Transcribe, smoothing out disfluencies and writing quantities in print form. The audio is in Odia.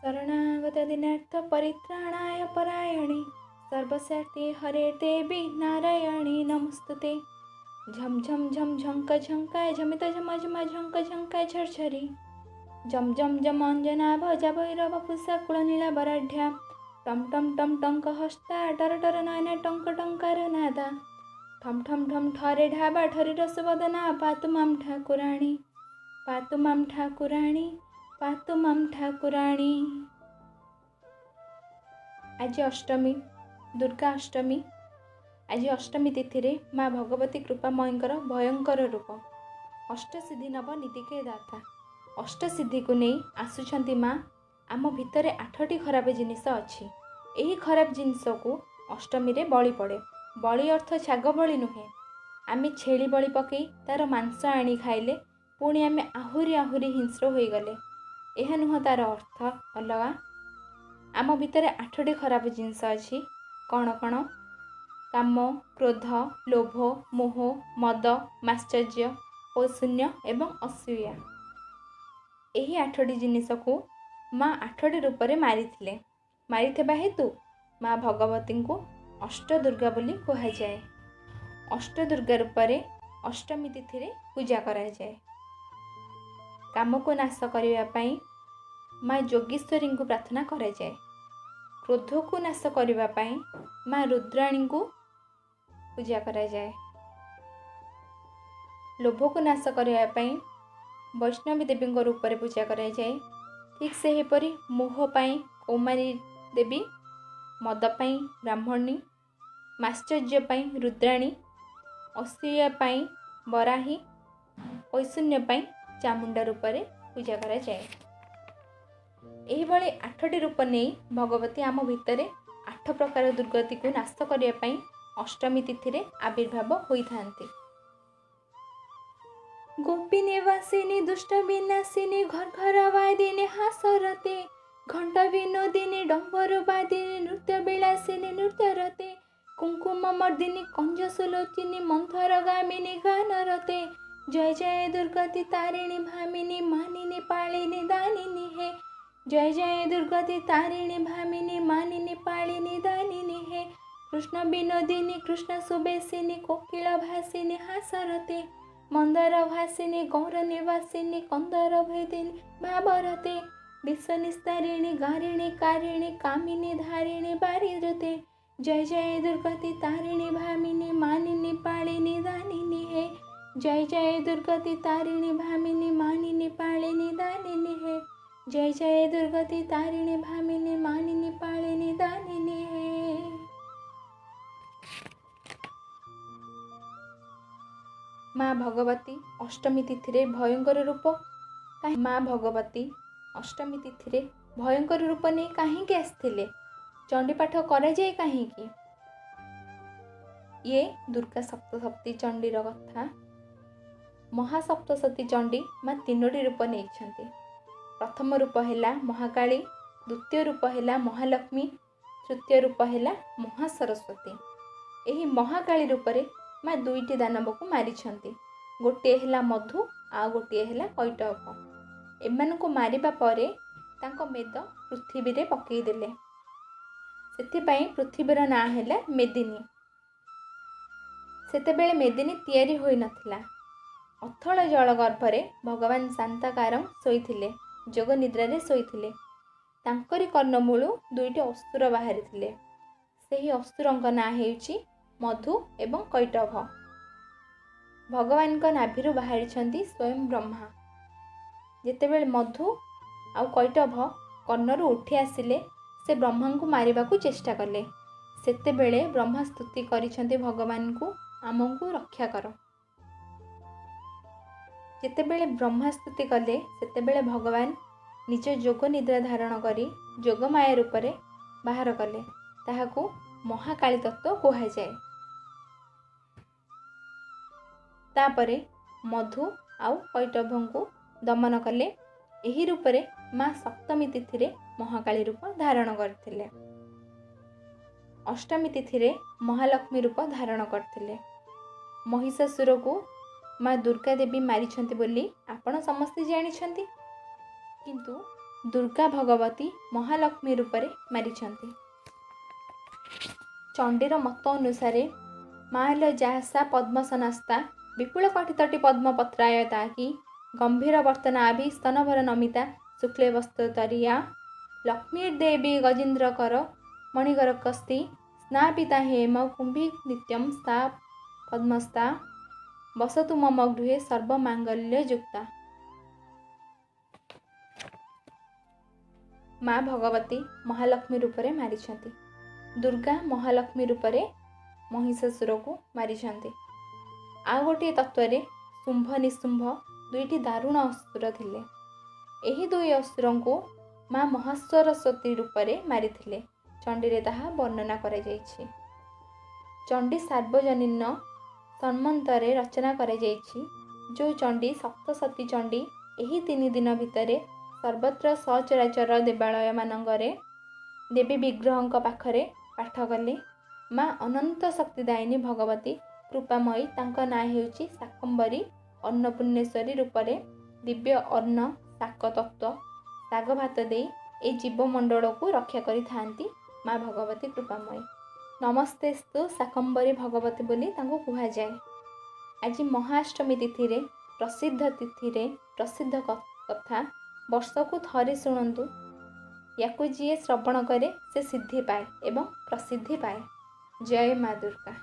ଶରଣାଗତ ଦିନାର୍ଥ ପରିତ୍ରାଣାୟ ପରାୟଣେ ସର୍ବସ୍ୟାର୍ଥେ ହରେ ଦେବୀ ନାରାୟଣୀ ନମସ୍ତୁତେ। ଝମ୍ ଝମ୍ ଝମ୍ ଝଙ୍କ ଝଙ୍କାଏ ଝମିତ ଝମ ଝମ ଝଙ୍କ ଝଙ୍କାଏ ଝରଝରି। ଜମ୍ ଜମ୍ ଜମ ଅଞ୍ଜନା ଭଜା ଭୈରବ ପୁଷା କୁଳ ନୀଳା ବରାଢ୍ୟା। ଟମ୍ ଟମ୍ ଟମ୍ ଟଙ୍କ ହସ୍ତା ଟର ଟର ନୟନ ଟଙ୍କ ଟଙ୍କାର ନାଦା। ଠମ୍ ଠମ୍ ଠମ୍ ଠରେ ଢାବା ଠରି ରସବଦନା ପାତୁ ମାମ୍ ଠାକୁରାଣୀ, ପାତୁ ମାମ୍ ଠାକୁରାଣୀ, ପାତୁ ମାମ୍ ଠାକୁରାଣୀ। ଆଜି ଅଷ୍ଟମୀ, ଦୁର୍ଗା ଅଷ୍ଟମୀ। ଆଜି ଅଷ୍ଟମୀ ତିଥିରେ ମା ଭଗବତୀ କୃପାମୟୀଙ୍କର ଭୟଙ୍କର ରୂପ ଅଷ୍ଟସିଦ୍ଧି ନବ ନିଧିକେ ଦାତା। ଅଷ୍ଟସିଦ୍ଧିକୁ ନେଇ ଆସୁଛନ୍ତି ମା। ଆମ ଭିତରେ 8ଟି ଖରାପ ଜିନିଷ ଅଛି। ଏହି ଖରାପ ଜିନିଷକୁ ଅଷ୍ଟମୀରେ ବଳି ପଡ଼େ। ବଳି ଅର୍ଥ ଛାଗ ବଳି ନୁହେଁ। ଆମେ ଛେଳି ବଳି ପକାଇ ତା'ର ମାଂସ ଆଣି ଖାଇଲେ ପୁଣି ଆମେ ଆହୁରି ଆହୁରି ହିଂସ୍ର ହୋଇଗଲେ। ଏହା ନୁହଁ, ତା'ର ଅର୍ଥ ଅଲଗା। ଆମ ଭିତରେ 8ଟି ଖରାପ ଜିନିଷ ଅଛି। କ'ଣ କ'ଣ? କାମ, କ୍ରୋଧ, ଲୋଭ, ମୋହ, ମଦ, ମାତ୍ସର୍ଯ୍ୟ, ପୌଶୂନ୍ୟ ଏବଂ ଅସୂୟା। ଏହି 8ଟି ଜିନିଷକୁ ମା 8ଟି ରୂପରେ ମାରିଥିଲେ। ମାରିଥିବା ହେତୁ ମା ଭଗବତୀଙ୍କୁ ଅଷ୍ଟଦୁର୍ଗା ବୋଲି କୁହାଯାଏ। ଅଷ୍ଟଦୁର୍ଗା ରୂପରେ ଅଷ୍ଟମୀ ତିଥିରେ ପୂଜା କରାଯାଏ। କାମକୁ ନାଶ କରିବା ପାଇଁ ମା ଯୋଗେଶ୍ୱରୀଙ୍କୁ ପ୍ରାର୍ଥନା କରାଯାଏ। କ୍ରୋଧକୁ ନାଶ କରିବା ପାଇଁ ମା ରୁଦ୍ରାଣୀଙ୍କୁ ପୂଜା କରାଯାଏ। ଲୋଭକୁ ନାଶ କରିବା ପାଇଁ ବୈଷ୍ଣବୀ ଦେବୀଙ୍କ ରୂପରେ ପୂଜା କରାଯାଏ। ଠିକ୍ ସେହିପରି ମୋହ ପାଇଁ କୌମାରୀ ଦେବୀ, ମଦ ପାଇଁ ବ୍ରାହ୍ମଣୀ, ମାତ୍ସର୍ଯ୍ୟ ପାଇଁ ରୁଦ୍ରାଣୀ, ଅସୂୟା ପାଇଁ ବରାହୀ, ଐଶୂନ୍ୟ ପାଇଁ ଚାମୁଣ୍ଡା ରୂପରେ ପୂଜା କରାଯାଏ। ଏହିଭଳି 8ଟି ରୂପ ନେଇ ଭଗବତୀ ଆମ ଭିତରେ 8 ପ୍ରକାର ଦୁର୍ଗତିକୁ ନାଶ କରିବା ପାଇଁ ଅଷ୍ଟମୀ ତିଥିରେ ଆବିର୍ଭାବ ହୋଇଥାନ୍ତି। ଗୋପୀ ନିବାସିନୀ ଦୁଷ୍ଟ ବିନାଶିନୀ ଘର ଘର ବାଦିନୀ ହାସରତେ, ଘଣ୍ଟ ବିନୋଦିନୀ ଡମ୍ବରୁ ବାଦିନୀ ନୃତ୍ୟ ବିଳାସିନୀ ନୃତ୍ୟରତେ, କୁଙ୍କୁମ ମର୍ଦିନୀ କଞ୍ଜ ସୁଲୋଚିନୀ ମନ୍ଥର ଗାମିନୀ ଗାନରତେ, ଜୟ ଜୟ ଦୁର୍ଗତି ତାରିଣୀ ଭାମିନୀ ମାନିନୀ ପାଳିନୀ ଦାନିନୀ ହେ। ଜୟ ଜୟ ଦୁର୍ଗତି ତାରିଣୀ ଭାମିନୀ ମାନିନୀ ପାଳିନୀ ଦାନିନୀ ହେ। କୃଷ୍ଣ ବିନୋଦିନୀ କୃଷ୍ଣ ସୁବେଶିନୀ କୋକିଳ ଭାସିନୀ ହାସରତେ, ମନ୍ଦର ଭାସିନୀ ଗୌର ନିବାସିନୀ କନ୍ଦର ଭେଦିନୀ ଭାବରତେ, ବିଶ୍ୱ ନିସ୍ତାରିଣୀ ଗାରିଣୀ କାରିଣୀ କାମିନୀ ଧାରିଣୀ ବାରିରତେ, ଜୟ ଜୟ ଦୁର୍ଗତି ତାରିଣୀ ଭାମିନୀ ମାନିନୀ ପାଳିନୀ ଦାନିନୀ ହେ। ଜୟ ଜୟ ଦୁର୍ଗତି ତାରିଣୀ ଭାମିନୀ ମାନିନୀ ପାଳିନୀ ଦାନିନୀ ହେ। ଜୟ ଜୟ ଦୁର୍ଗତି ତାରିଣୀ ଭାମିନୀ ମାନିନୀ ପାଳିନୀ ଦାନିନୀ ହେ। ମା ଭଗବତୀ ଅଷ୍ଟମୀ ତିଥିରେ ଭୟଙ୍କର ରୂପ। ମା ଭଗବତୀ ଅଷ୍ଟମୀ ତିଥିରେ ଭୟଙ୍କର ରୂପ ନେଇ କାହିଁକି ଆସିଥିଲେ? ଚଣ୍ଡୀପାଠ କରାଯାଏ କାହିଁକି? ଇଏ ଦୁର୍ଗା ସପ୍ତଶତୀ ଚଣ୍ଡୀର କଥା। ମହାସପ୍ତଶତୀ ଚଣ୍ଡୀ ମା 3ଟି ରୂପ ନେଇଛନ୍ତି। ପ୍ରଥମ ରୂପ ହେଲା ମହାକାଳୀ, ଦ୍ୱିତୀୟ ରୂପ ହେଲା ମହାଲକ୍ଷ୍ମୀ, ତୃତୀୟ ରୂପ ହେଲା ମହାସରସ୍ୱତୀ। ଏହି ମହାକାଳୀ ରୂପରେ ମା 2ଟି ଦାନବକୁ ମାରିଛନ୍ତି। ଗୋଟିଏ ହେଲା ମଧୁ, ଆଉ ଗୋଟିଏ ହେଲା କୈଟଭ। ଏମାନଙ୍କୁ ମାରିବା ପରେ ତାଙ୍କ ମେଦ ପୃଥିବୀରେ ପକାଇଦେଲେ। ସେଥିପାଇଁ ପୃଥିବୀର ନାଁ ହେଲା ମେଦିନୀ। ସେତେବେଳେ ମେଦିନୀ ତିଆରି ହୋଇନଥିଲା। ଅଥଳ ଜଳ ଗର୍ଭରେ ଭଗବାନ ଶାନ୍ତାକାର ଶୋଇଥିଲେ, ଯୋଗ ନିଦ୍ରାରେ ଶୋଇଥିଲେ। ତାଙ୍କରି କର୍ଣ୍ଣମୂଳୁ 2ଟି ଅସୁର ବାହାରିଥିଲେ। ସେହି ଅସୁରଙ୍କ ନାଁ ହେଉଛି ମଧୁ ଏବଂ କୈଟଭ। ଭଗବାନଙ୍କ ନାଭିରୁ ବାହାରିଛନ୍ତି ସ୍ୱୟଂ ବ୍ରହ୍ମା। ଯେତେବେଳେ ମଧୁ ଆଉ କୈଟଭ କର୍ଣ୍ଣରୁ ଉଠି ଆସିଲେ, ସେ ବ୍ରହ୍ମାଙ୍କୁ ମାରିବାକୁ ଚେଷ୍ଟା କଲେ। ସେତେବେଳେ ବ୍ରହ୍ମା ସ୍ତୁତି କରିଛନ୍ତି ଭଗବାନଙ୍କୁ, ଆମକୁ ରକ୍ଷା କର। ଯେତେବେଳେ ବ୍ରହ୍ମା ସ୍ତୁତି କଲେ, ସେତେବେଳେ ଭଗବାନ ନିଜ ଯୋଗ ନିଦ୍ରା ଧାରଣ କରି ଯୋଗମାୟା ରୂପରେ ବାହାର କଲେ। ତାହାକୁ ମହାକାଳୀ ତତ୍ତ୍ୱ କୁହାଯାଏ। ତାପରେ ମଧୁ ଆଉ କୈଟଭଙ୍କୁ ଦମନ କଲେ। ଏହି ରୂପରେ ମା ସପ୍ତମୀ ତିଥିରେ ମହାକାଳୀ ରୂପ ଧାରଣ କରିଥିଲେ। ଅଷ୍ଟମୀ ତିଥିରେ ମହାଲକ୍ଷ୍ମୀ ରୂପ ଧାରଣ କରିଥିଲେ। ମହିଷାସୁରକୁ ମା ଦୁର୍ଗା ଦେବୀ ମାରିଛନ୍ତି ବୋଲି ଆପଣ ସମସ୍ତେ ଜାଣିଛନ୍ତି। କିନ୍ତୁ ଦୁର୍ଗା ଭଗବତୀ ମହାଲକ୍ଷ୍ମୀ ରୂପରେ ମାରିଛନ୍ତି। ଚଣ୍ଡୀର ମତ ଅନୁସାରେ ମା ହେଲ ଯାସା ପଦ୍ମସନାସ୍ତା ବିପୁଳ କଠିତଟି ପଦ୍ମପତ୍ରାୟ ତାକି ଗମ୍ଭୀର ବର୍ତ୍ତନାଭି ସ୍ତନଭର ନମିତା ଶୁକ୍ଲେ ବସ୍ତ୍ରତରିୟା ଲକ୍ଷ୍ମୀ ଦେବୀ ଗଜେନ୍ଦ୍ର କର ମଣିଗର କସ୍ତି ସ୍ନାପିତା ହେମ କୁମ୍ଭୀ ନିତ୍ୟମ ସ୍ଥା ପଦ୍ମସ୍ଥା ବସତୁ ମମ ଗୃହେ ସର୍ବମାଙ୍ଗଲ୍ୟ ଯୁକ୍ତା। ମା ଭଗବତୀ ମହାଲକ୍ଷ୍ମୀ ରୂପରେ ମାରିଛନ୍ତି। ଦୁର୍ଗା ମହାଲକ୍ଷ୍ମୀ ରୂପରେ ମହିଷାସୁରକୁ ମାରିଛନ୍ତି। ଆଉ ଗୋଟିଏ ତତ୍ତ୍ୱରେ ଶୁମ୍ଭ ନିଶୁମ୍ଭ ଦୁଇଟି ଦାରୁଣ ଅସୁର ଥିଲେ। ଏହି ଦୁଇ ଅସୁରଙ୍କୁ ମା ମହାସରସ୍ୱତୀ ରୂପରେ ମାରିଥିଲେ। ଚଣ୍ଡୀରେ ତାହା ବର୍ଣ୍ଣନା କରାଯାଇଛି। ଚଣ୍ଡୀ ସାର୍ବଜନୀନ ସମ୍ମନ୍ତରେ ରଚନା କରାଯାଇଛି। ଯେଉଁ ଚଣ୍ଡୀ ସପ୍ତସତୀ ଚଣ୍ଡୀ ଏହି 3 ଦିନ ଭିତରେ ସର୍ବତ୍ର ସଚରାଚର ଦେବାଳୟମାନଙ୍କରେ ଦେବୀ ବିଗ୍ରହଙ୍କ ପାଖରେ ପାଠ କଲେ ମା ଅନନ୍ତ ଶକ୍ତିଦାୟିନୀ ଭଗବତୀ କୃପାମୟୀ, ତାଙ୍କ ନାଁ ହେଉଛି ଶାକମ୍ବରୀ ଅନ୍ନପୂର୍ଣ୍ଣେଶ୍ୱରୀ ରୂପରେ ଦିବ୍ୟ ଅନ୍ନ ଶାକ ତତ୍ତ୍ୱ ଶାଗ ଭାତ ଦେଇ ଏ ଜୀବମଣ୍ଡଳକୁ ରକ୍ଷା କରିଥାନ୍ତି ମା ଭଗବତୀ କୃପାମୟୀ। ନମସ୍ତେସ୍ତୁ ଶାକମ୍ବରୀ ଭଗବତୀ ବୋଲି ତାଙ୍କୁ କୁହାଯାଏ। ଆଜି ମହାଅଷ୍ଟମୀ ତିଥିରେ ପ୍ରସିଦ୍ଧ ତିଥିରେ ପ୍ରସିଦ୍ଧ କଥା ବର୍ଷକୁ ଥରେ ଶୁଣନ୍ତୁ। ୟାକୁ ଯିଏ ଶ୍ରବଣ କରେ ସେ ସିଦ୍ଧି ପାଏ ଏବଂ ପ୍ରସିଦ୍ଧି ପାଏ। ଜୟ ମା ଦୁର୍ଗା।